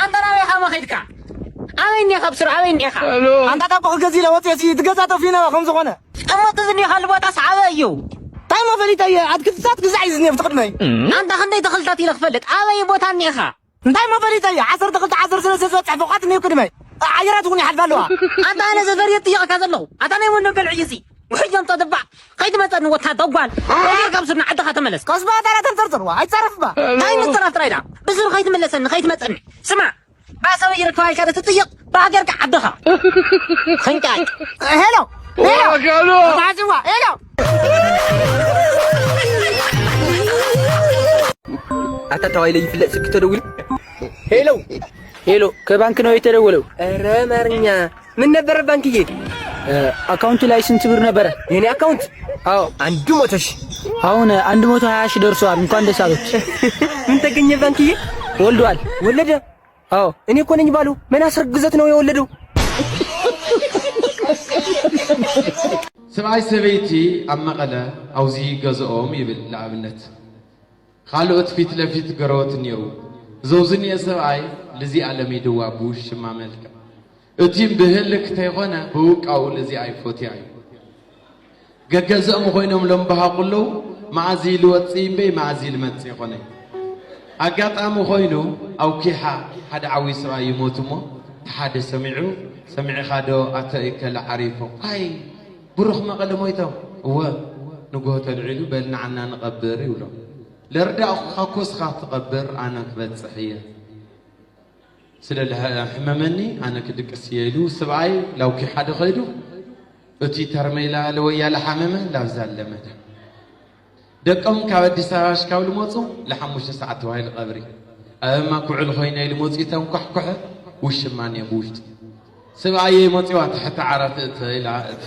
ኣንታ ናበይ ኢኻ መኺድካ? ኣበይ እኒኻ? ብስሩ ኣበይ እኒኻ? ኣንታ ታቦ ክገዝ ኢለ ወፅየ ሲ ትገዛ ጠፊነ ከም ዝኾነ። እሞ እቲ ዝኒኻሉ ቦታስ ኣበይ እዩ? እንታይ እሞ ፈሊጠ እየ? ኣትክልትታት ግዛዕ እዩ ዝኒሀ ብትቕድመይ። ኣንታ ክንደይ ተኽልታት ኢለ ክፈልጥ? ኣበይ ቦታ እኒኻ? እንታይ እሞ ፈሊጠ እየ? ዓሰርተ ክልተ ዓሰርተ ሰለስተ ዝበፅሕ ፎቓት እኒሁ ቅድመይ። ኣየራት እውን ይሓልፋ ኣለዋ። ኣንታ ኣነ ዘፈር እየ ጥይቕካ ዘለኹ። ኣታ ናይ ወኖ በልዕ እዩ ሲ። ውሕጅ ኣምፀ ድባዕ። ከይትመፀኒ ወታደር ጓል። ወዲር ካብ ስርና ዓድኻ ተመለስ። ከስባ ታራ ተንጠርጥርዋ። ኣይትፀረፍባ። እንታይ ምፅራፍ ጥራይ ዳ? ብስሩ ከይትመለሰኒ፣ ከይትመፀኒ። ስማ። ባሰበይ ይርከባ ኢልካ ዶ ትጥይቕ? ብሃገርካ ዓድኻ። ኸንቃይ። ሄሎ። ሄሎ። ተዓፅዋ። ሄሎ። ኣታ ተባሂለ ይፍለጥ ስልኪ ተደዊሉ። ሄሎ። ሄሎ፣ ከባንክ ነው የተደወለው። ኧረ አማርኛ ምን ነበረ ባንክዬ? እ፣ አካውንቱ ላይ ስንት ብር ነበረ? የኔ አካውንት? አዎ። አንድ መቶ ሺህ። አሁን አንድ መቶ ሃያ ሺህ ደርሰዋል። እንኳን ደስ አሎት። ምን ተገኘ ባንክዬ? ወልዷል። ወለደ? አዎ። እኔ እኮ ነኝ ባሉ። ምን አስረግዘት ነው የወለደው? ሰብኣይ ሰበይቲ ኣብ መቐለ ኣውዚ ገዝኦም ይብል ንኣብነት። ካልኦት ፊት ለፊት ገረወት እኒአው። ዘውዝንኤ ሰብኣይ ልዚኣ ለሚድዋ ብውሽማ መልክዕ። እቲም ብህልክ ተይኾነ ብውቃኡ ልዚኣ ይፎትያ እዩ። ገገዝኦም ኮይኖም ለምበሃቁ ኣለዉ። መኣዚ ልወፅእ እምበይ መኣዚ ልመፅእ ይኾነ። ኣጋጣሚ ኮይኑ ኣውኪሓ ሓደ ዓብዪ ሰብኣይ ይሞት እሞ እቲ ሓደ ሰሚዑ፣ "ሰሚዕኻ ዶ ኣቶ እከለ ዓሪፎም?" "ኣይ ብሩኽ መቐለ ሞይቶም?" "እወ ንግሆ ተልዒሉ በል ንዓና ንቐብር" ይብሎ። ለርዳእኹ ካኮ ስኻ ትቐብር ኣነ ክበጽሕ እየ። ስለ ለሐመመኒ ኣነ ክድቅስ እየ ኢሉ ስብኣይ ላውኪ ሓደ ኸይዱ እቲ ተርሜላ ለወያለ ሓመመ ላብዛ ለመደ። ደቆም ካብ ኣዲስ ኣበባ ሽካብ ልመፁ ለሓሙሽተ ሰዓት ተባሂሉ ቀብሪ። ኣበማ ኩዕል ኮይነ ኢሉ መፂኡ ተንኳሕኩሐ ውሽማን እየ ብውሽጢ። ሰብኣየይ መፂዋ ትሕቲ ዓራት እተ ኢላ እቲ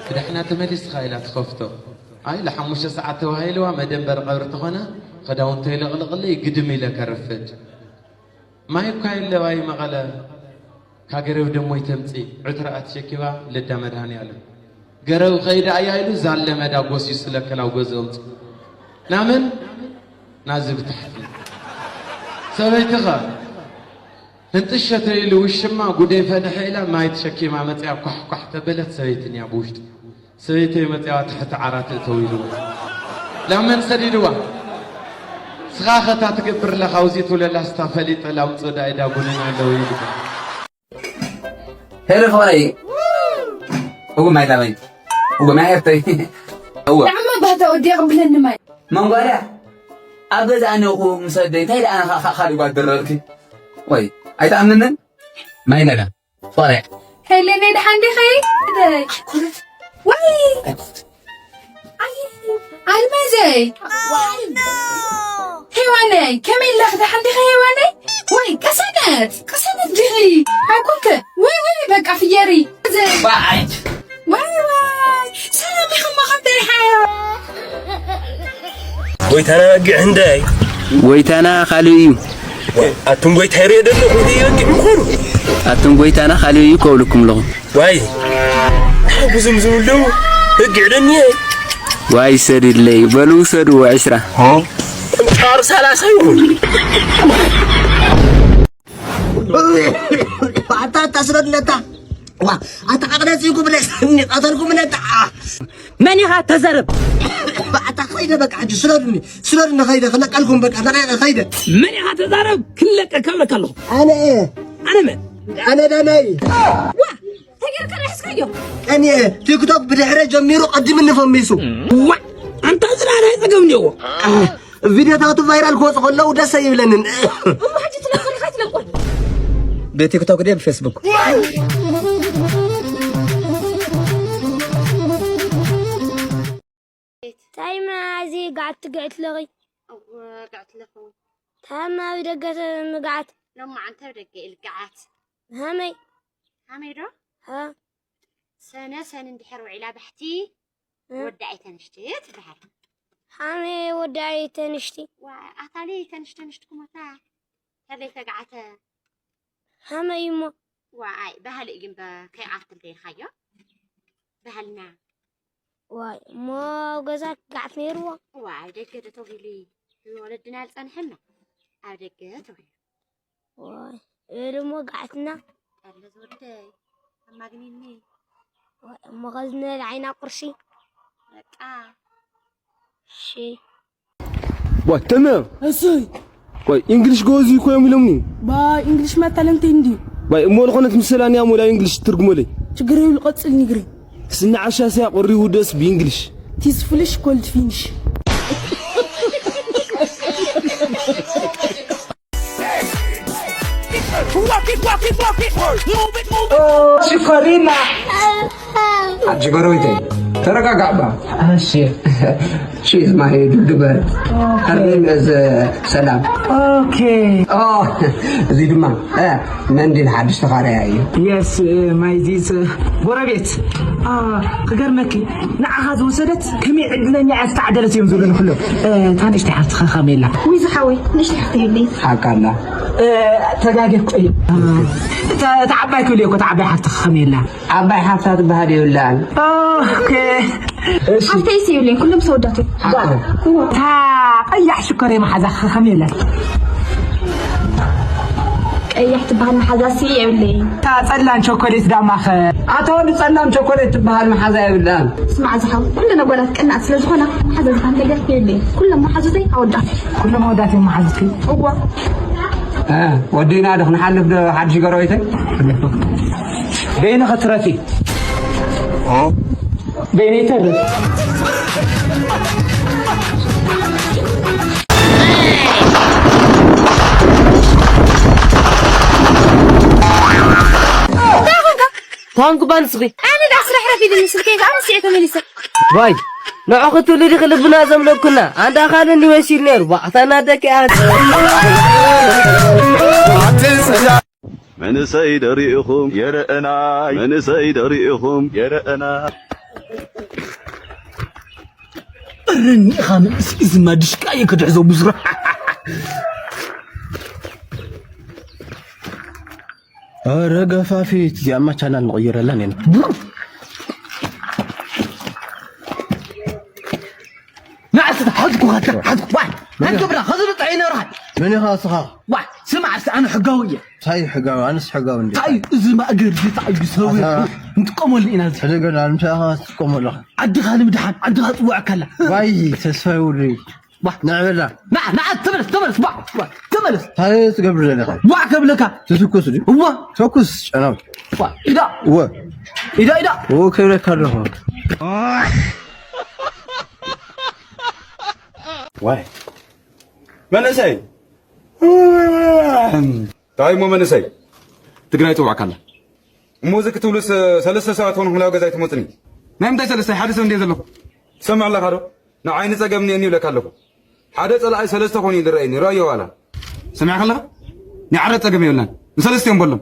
ብዳሕና ተመሊስኻ ኢላ ትኸፍቶ። ኣይ ለሓሙሽተ ሰዓት ተባሂልዋ መደንበር ቀብሪ ተኾነ ክዳውንተይ ለቕልቕለይ ግድም ኢለ ከርፍድ። ማይ እኳ የለዋይ መቐለ ካገረብ ደሞይ ተምፂ ዕትራ ኣትሸኪባ ልዳ መድሃኒ ኣለም ገረብ ኸይዳ ኣያ ኢሉ ዛለ መዳ ጎሲዩ ስለከላው ገዝኦም ናምን ናዚ ብታሕቲ ሰበይትኻ ህንጥሸተ ኢሉ ውሽማ ጉደይ ፈንሐ ኢላ ማይ ተሸኪማ መፅያ ኳሕኳሕ ተበለት ሰበይትን እያ ብውሽጢ ሰበይተይ መፅያ ትሕቲ ዓራት እተው ኢልዎ ላመን ሰዲድዋ ስኻ ኸታ ትገብር ለኻ ውዚ ትውለላ ስታ ፈሊጠ ላምፅእ ዳይዳ ጉንን ኣለዉ ኢልዎ ሄሎ ፍቕረይ እው ማይ ላበይ እው ማይ ኤርተይ እው ንዓማ ባህታ ወዲያ ቅብለኒ ማይ መንጓዳ ኣብ ገዛ ኣነኹ ምስ ኣደይ እንታይ ደኣ ካልእ ጓል ደረብኪ ወይ ኣይትኣምንንን ማይ ለላ ፍቕረይ ሄለነይ ደሓን ዲኺ ወይ ኣልማዘይ ሄዋነይ ከመይ ኣለኺ ደሓን ዲኺ ሄዋነይ ወይ ቅሰነት ቅሰነት ዲኺ ኣይኮንክ ወይ ወይ በቃ ፍየሪ ባዓጅ ወይ ወይ ሰላም ኢኹም ከመይ ሓዮ ጎይታና በጊዕ ህንደይ ጎይታና ካልእ እዩ ኣቱም ጎይታ ይርኢ ደለኹ ይበጊዕ ምኾኑ ኣቱም ጎይታና ካልእ እዩ ከብልኩም ኣለኹ ዋይ ብዙም ዝብሉ ህግ ዕደኒ ዋይ ሰድለይ በሉ ውሰዱ ዕስራ ጣር ሰላሳ ይኹን ኣታ ኣታ ስረድለታ ኣታ ዓቕደፂ ይጉብለኒ ቀተልኩ ምነታ መን ኢኻ ተዛረብ ኣታ ከይደ በቃ ሕጂ ስረዱኒ ስረዱኒ ከይደ ክለቀልኩም በቃ ከይደ መን ኢኻ ተዛረብ ክለቀ ከብለካ ኣለኹ ኣነ ኣነ መን ኣነ ዳናይ ተጌርካ ዶ ሒዝካዮ? ቀንየ ቲክቶክ ብድሕረ ጀሚሩ ቀዲምኒ ፈሚሱ። ዋእ ኣንታ ዝናዳ ጸገም እንዲዎ። ቪድዮታቱ ቫይራል ክወፁ ከለዉ ደስ ኣይብለንን። እሞ ሕጂ ትለቁ ዲኻ ትለቁ? ብቲክቶክ ድየ ብፌስቡክ? ታይ መዓዚ ጋዕት ትግዕት ለኺ? እወ ጋዕት ለኽው። ታማ ብደገ ምግዓት። ሎማዓንቲ ኣብ ደገ ኢልግዓት። ሃመይ። ሃመይ ዶ? ሃ። ሰነ ሰኒ እንድሕር ውዒላ ባሕቲ ወዳኢተ ንሽቲ ትበሃል። ሃመይ ወዳኢተ ንሽቲ። ዋይ ኣታሊ ተንሽ ተንሽ ትኩሞታ። ተለይ ተግዓተ። ሃመይ እሞ። ዋይ ባህሊ እዩ እምበር ከይዓርትል ደይልካዮ። ባህልና። ዋይ እሞ ኣብ ገዛ ጋዕት ነይርዎ። ዋ ኣብ ደገ ዶ ተውሂሉ እዩ? ወለድና ኣልጸንሐና ኣብ ደገ ተውሂሉ። ዋይ እሞ ጋዕትና። ጠለ ዝወደይ ኣማግኒኒ። ዋይ እሞ ኸዚ ንበልዓይና ቁርሲ። በቃ እሺ። What the hell? እሱይ ቆይ እንግሊሽ ጎበዝ እኮ እዮም ኢሎምኒ። ባይ እንግሊሽ መታለንት እንዲ ባይ እሞ ዝኾነት ምስላን ያሞ ላይ እንግሊሽ ትርጉመለይ። ችግር ይብል ቀጽል ንግሪ ስና ዓሻ ሲያ ቁሪ ውደስ ብእንግሊሽ። ቲስ ፍሊሽ ኮልድ ፊንሽ ሽኮሪና ሓጂ ጎረቤተይ ተረጋጋዕ ባ። እሺ She's my Duduber. Her name is uh, Salam. Okay. Oh, እዚ ድማ እ፣ መንዲል ሓድሽ ተኻርያ እዩ። Yes, uh, my this uh, ጎረቤት። Ah, ክገርመኪ ንዓኻ ዝወሰደት ከመይ ዕድለኛ እያ ዝተዓደለት እዮም ዝብሉ ንኩሎም። እታ ንእሽተይ ሓፍትኻ ከመይ ኣላ? ወይ ዝሓወይ ንእሽተይ ሓፍቲ የብለይ። ሓቃላ እ፣ ተጋጌኩ እየ። እታ እታ ዓባይ ክብል እየ እኮ እታ ዓባይ ሓፍትኻ ከመይ ኣላ? ዓባይ ሓፍታ ትበሃል የብላን። ኦኬ። እሺ። ሓፍተይስ የብለይን ኩሎም ሰወዳት እዮም። እታ ቀያሕ ሽኮር መሓዛ ከመይ ኣላ? ቀያሕ ትበሃል መሓዛሲ የብለይን። እታ ጸላም ቸኮሌት ዳማኸ? ኣታ ወዲ ጸላም ቸኮሌት ትበሃል መሓዛ የብላን። ስማዕ ዝሓው ኩለን ኣጓላት ቀናት ስለ ዝኾና መሓዛ ዝበሃል ነገር የብለይን። ኩሎም መሓዙተይ ኣወዳት። ኩሎም ኣወዳት እዮም መሓዙተይ። እዋ። እ፣ ወዲና ዶ ክንሓልፍ ዶ ሓድሽ ጎረቤተይ? በይንኸ ትረፊ። በይነይ ተርፍ። ታንኩ ባንስኺ ኣነ ዳስ ረሕረፍ ኢልኒ ስልከይ ከዓ ረሲዐ ተመሊሰ። ዋይ ንዑ ክትብሊ ዲኺ ልብና ዘምለኩና ኣንዳ ካልኒ ወሲድ ነይሩ ባዕታና ደቂ ኣት መንእሰይ ደሪእኹም የረእናይ መንእሰይ ደሪእኹም የረእናይ እርኒኻ መንእሰይ ዝማ ድሽቃ እየ ክድሕዞ ብዙራ ኧረ ገፋፊት እዚኣማ ቻናል ንቕይረላ ኔና ንዓስቲ ሓዝኩኻ ሓዝኩ ዋይ ኣንገብራ ኸዚ ብጣይ ነብርሃል መን ኢኻ እስኻ ዋይ ስማዕ እስቲ ኣነ ሕጋዊ እየ እንታይ ሕጋዊ ኣነስ ሕጋዊ እንዲ እንታይ እዚ ማእገር እንታይ እዩ ሰብ ንጥቀመሉ ኢና እዚ ሕደገላ ንምንታይ ኢኻ ትጥቀመሉ ዓድኻ ንምድሓን ዓድኻ ፅውዐካላ ዋይ ተስፋ ይውሪ ንዕበላ ንዓ ተመለስ ተመለስ ዋ ተመለስ ታዲያ ትገብር ዘለኻ ዋ ከብለካ ትትኩስ ድዩ እዋ ተኩስ ጨናው ኢዳ እወ ኢዳ ኢዳ እወ ከብለካ ኣለኹ ዋይ መንእሰይ እንታይ እሞ መንእሰይ ትግራይ ፅዋዕካላ እሞ እዚ ክትብሉስ ሰለስተ ሰባት ኾኑ ህላው ገዛይ ትመፅኒ ናይ ምንታይ ሰለስተ ሓደ ሰብ እንደ ዘለኹ ትሰምዕ ኣለኻ ዶ ንዓይኒ ጸገም እኒአኒ ይብለካ ኣለኹ ሓደ ጸላኣይ ሰለስተ ኾኑ እዩ ዝረኣየኒ ረኣዮ ዋላ ሰሚዕካ ኣለኻ ናይ ዓረ ጸገም የብልናን ንሰለስቲኦም በሎም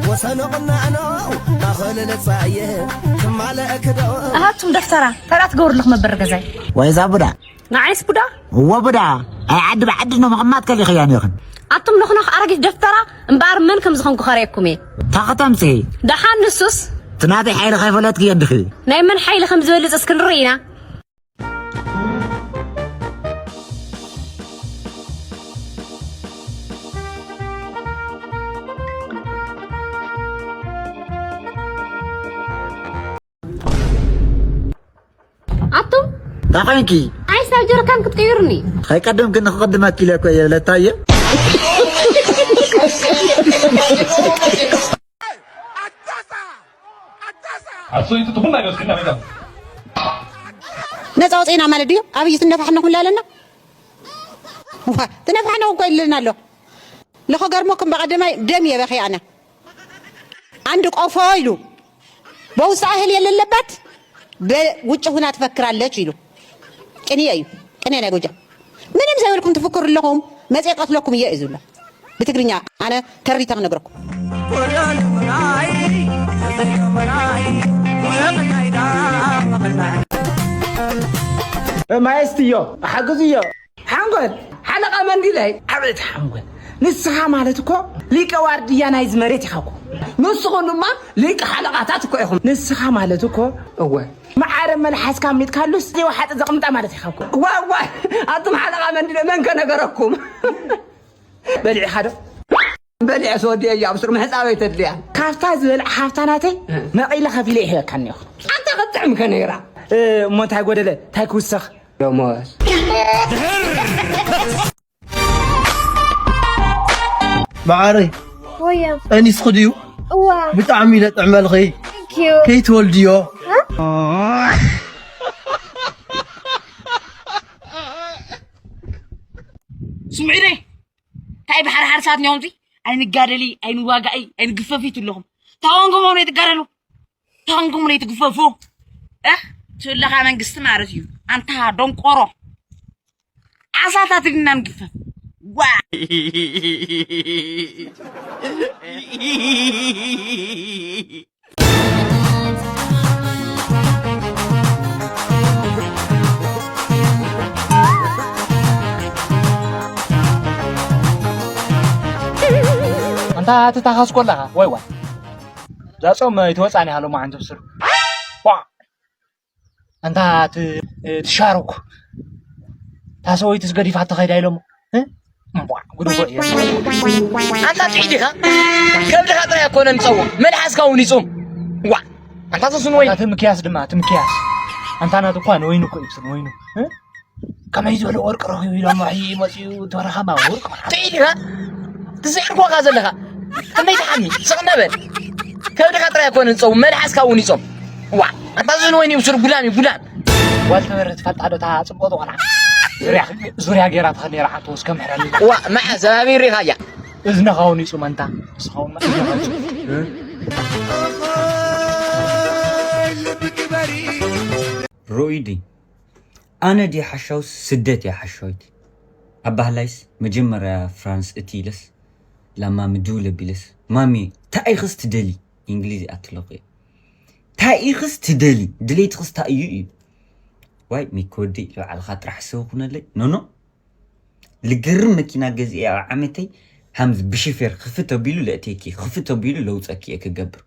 ወሰኖ ቅናዕኖ ማኸለለ ጻየ ትማለ ክዶ ኣሃቱም ደፍተራ ተራ ትገብሩ ኣለኹ መበር ገዛይ ወይዛ ቡዳ ንዓይስ ቡዳ እወ ቡዳ ኣይ ዓዲ ብዓዲ ነው ምቕማጥ ከሊኽያን ኢኽን ኣቱም ነኹነኽ ኣረጊት ደፍተራ እምበኣር መን ከም ዝኾንኩ ከርእየኩም እየ ታኸተምፂ ደሓን ንሱስ ትናተይ ሓይሊ ከይፈለጥክዮ እንድኺ ናይ መን ሓይሊ ከም ዝበልፅስ ክንርኢ ኢና ኣቱም እንታይ ኮይንኪ? ዓይስ ናብ ጀርካን ክትቅይሩኒ። ከይቀድምኪ ንክቅድመኪ ኢለ እኮ እየ ለታየ። ኣሰይቲ ትኹን ነገር ስና ሜዳ ነፃ ወፅኢና ማለት ድዩ? ኣብይ ትነፋሕነኹ ኣለና ትነፋሕነኹ እኮ ይልልና ኣሎ። ለኸገርመኩም በቀደማይ ደም እየ በኺ ኣነ። አንድ ቆፎ ኢሉ በውስጣ እህል የሌለባት በውጭ ሁና ትፈክራለች ኢሉ። ቅኔ እዩ ቅኔ ናይ ጎጃም። ምንም ዘይብልኩም ትፍክሩ ኣለኹም መፅየ ቀትለኩም እየ እዩ ዝብሎ ብትግርኛ ኣነ ተሪተ ክነግረኩም። ማየስትዮ ሓግዝዮ ሓንጎል ሓለቓ መንዲለይ ዓበይቲ ሓንጎል ንስኻ ማለት እኮ ሊቀ ዋርድያ ናይዚ መሬት ኢኻ እኮ። ንስኹም ድማ ሊቀ ሓለቓታት እኮ ኢኹም። ንስኻ ማለት እኮ፣ እወ፣ መዓረ መልሓስካ ኣሚጥካሉስ ዘይወሓጠ ዘቕምጣ ማለት ኢኻ እኮ። ዋ፣ ዋ፣ ኣቱም ሓለቓ መንዲ መን ከነገረኩም? በሊዕኻ ዶ? በሊዐ ሰወዲ እያ ኣብ ስር ምሕፃበይ ተድልያ። ካብታ ዝበልዕ ሓፍታ ናተይ እ። መቒለ ከፊለ ይህበካ እኒኹ። ኣንታ ክትጥዕም ከ ነይራ። እ፣ እሞ እንታይ ጎደለ? እንታይ ክውሰኽ? ደሞዝ። መዓረይ፣ ወየ። ጠኒስኺ ድዩ? እዋ። ብጣዕሚ ኢለ ጥዕመልኺ። Thank you። ከይትወልድዮ። እ? ስምዒደይ፣ እንታይ ብሓደ ሓደ ሰዓት ኒኦም ዚ ኣይንጋደሊ፣ ኣይንዋጋኢ፣ ኣይንግፈፊ ትብለኹም። ታወንኩም ሆነ ይትጋደሉ። ታንኩም ለይትግፈፉ። እ? ትብለኻ መንግስቲ ማለት እዩ። ኣንታ ደንቆሮ። ዓሳታት ኢልና ንግፈፍ። ዋ! ኣንታ ትታኸስ ኮለኻ፣ ወይ ዋይ። እዛ ጾም ኣይትወጻን ኢኻ ሎማዓንቲ ብስሩ። ዋ! ኣንታ ት-፣ ትሻሩክ። እታ ሰበይቱስ ገዲፋቶ ከይዳ ኢሎሞ። እ? እምቧ፣ ጉድ እኮ እዩ። ኣንታ ጥዒድ ኢኻ? ከብድኻ ጥራይ ኣይኮነን ዝጸውም፣ መልሓስካ እውን ይጹም። ዋ! ኣንታ ሰሱን ወይ። ኣንታ እቲ ምክያስ ድማ፣ እቲ ምክያስ። ኣንታ ናቱ እኳ ንወይኑ እኮ እዩ፣ ንወይኑ። እ? ከመይ ዝበለ ወርቂ ረኺቡ ኢሎሞ፣ ሕጂ መጺኡ ተረኸባ ወርቂ። ጥዒድ ኢኻ? ትስዕር እኳ ዘለኻ። ከመይ ትሓሚ? ስቕ እንዳበል። ከብድኻ ጥራይ ኣይኮነን ዝጸውም፣ መልሓስካ እውን ይጾም። ዋ፣ ኣንታ እዚ ንወይኒ ብስሩ ጉዳም እዩ፣ ጉዳም። ጓል ተበረ ትፈልጣ ዶ፣ እታ ጽብቕቲ ቆልዓ? ዙርያ፣ ዙርያ ገይራ ትኸድ ነይራ ሓንቲ ወስ ከም ሕረኒ። ዋ፣ መዓ ዘባቢር ኢኻ እያ። እዝንኻ እውን ይጹም ኣንታ። ንስኻ እውን እዝንኻ ይጹም። ሮኢዲ፣ ኣነ ድየ ሓሻውስ ስደት እያ ሓሻዊት? ኣባህላይስ መጀመርያ ፍራንስ እቲ ኢለስ፣ ላማሚ ድውል ኣቢለስ፣ ማሚ፣ እንታይ ኢኽስ ትደሊ? እንግሊዝ እያ ትለኹ እየ። እንታይ ኢኽስ ትደሊ? ድሌትኽስ እንታይ እዩ እዩ? ዋይ፣ ሚኪ ወደይ፣ ንባዕልኻ ጥራሕ ሰብ ኩነለይ። ኖኖ። ልገርም መኪና ገዚአ ኣብ ዓመተይ፣ ሃምዚ ብሽፌር ክፍት ኣቢሉ ለእቴኪ፣ ክፍት ኣቢሉ ለውፀኪ እየ ክገብር።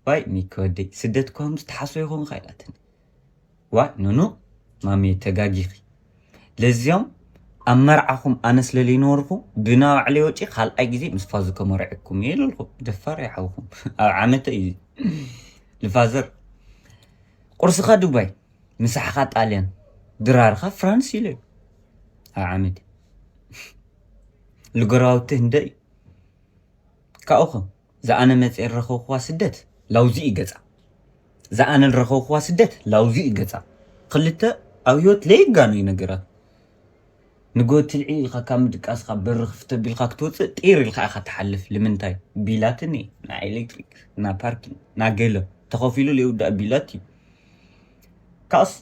ዋይ ሚኪ ወደይ፣ ስደት እኮ ከምዚ ትሓስቦ ይኸውን ኢላትኒ። ዋይ ኖኖ፣ ማሜ ተጋጊኺ። ለዚኦም ኣብ መርዓኹም ኣነ ስለ ዘይነበርኩ ብና ባዕለይ ወጪ ካልኣይ ግዜ ምስ ፋዙ ከመርዐኩም እየ ኢለልኩም። ደፋር እየ ሓውኹም። ኣብ ዓመተ እዩ። ልፋዘር፣ ቁርስኻ ዱባይ፣ ምሳሕኻ ጣልያን፣ ድራርኻ ፍራንስ ኢለ። ኣብ ዓመተ። ልጎራውቲ ህንደ እዩ። ካብኡኸ ዝኣነ መፅኤ ዝረኸብክዋ ስደት ላውዚ እዩ ገፃ። ዝኣነ ዝረኸብክዋ ስደት ላውዚ እዩ ገፃ። ክልተ ኣብ ህይወት ለይጋነዩ ነገራት። ንጎ ትልዒ ኢልካ ካብ ምድቃስካ በሪ ክፍት ኣቢልካ ክትወፅእ ጢር ኢልካ ኢኻ ትሓልፍ። ልምንታይ? ቢላት እኒ፣ ና ኤሌክትሪክ፣ ና ፓርኪንግ፣ ና ገለ ተኸፊሉ ለይውዳእ ቢላት እዩ። ካስ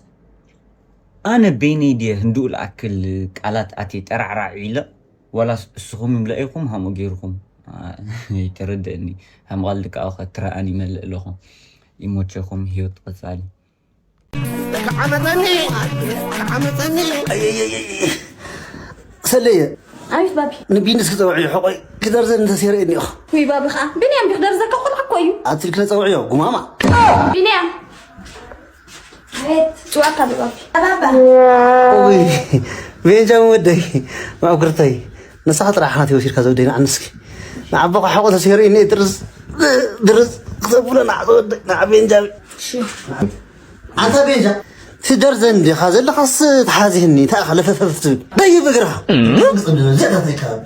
ኣነ በይነይ ድየ ህንድኡ ልኣክል ቃላት ኣትየ ጠራዕራዕ ኢለ? ዋላስ እስኹም ይምለእኩም ሃምኡ ገይርኩም? አ፣ ይተረድእኒ። ሃምቓል ድቃ ኸ ትረኣን ይመልእ ኣለኹ። ይሞቸኹም ህይወት ቀጻሊ። ከዓመፀኒ፣ ከዓመፀኒ። ሰለየ። ኣቤት ባቢ። ንቢንስ ክፀውዕዮ፣ ሕቆይ ክደርዘን እንተሴረ እኒኦ። ውይ ባቢ ኸዓ፣ ብንያም ድዩ ክደርዘካ? ቆልዓ እኮ እዩ። ኣትልክለ ፀውዕዮ፣ ጉማማ። ቢንያም። ኣቤት። ጽዋዕካ ኣሎ ባቢ። ባባ። ውይ፣ ቤንጃሚን ወደይ፣ ማእኩርተይ፣ ንስኻ ጥራሕ ናተይ ወሲድካ ዘውደይ፣ ንዓኒ እስኪ። ንዓቦኻ ሕቆ ተሰይሩ እኒ ድርዝ፣ ድርዝ ክተብሎ ንዓ ዘወደይ፣ ንዓ ቤንጃሚን። እሺ። ኣንታ ቤንጃ፣ ትደርዘን ዲኻ ዘለኻስ ትሓዚህኒ? እንታይ ኢኻ ለፈፈፍ ትብል? ደይብ እግርኻ። እም? ንጽምዲ ዘእታተይ ከባቢ።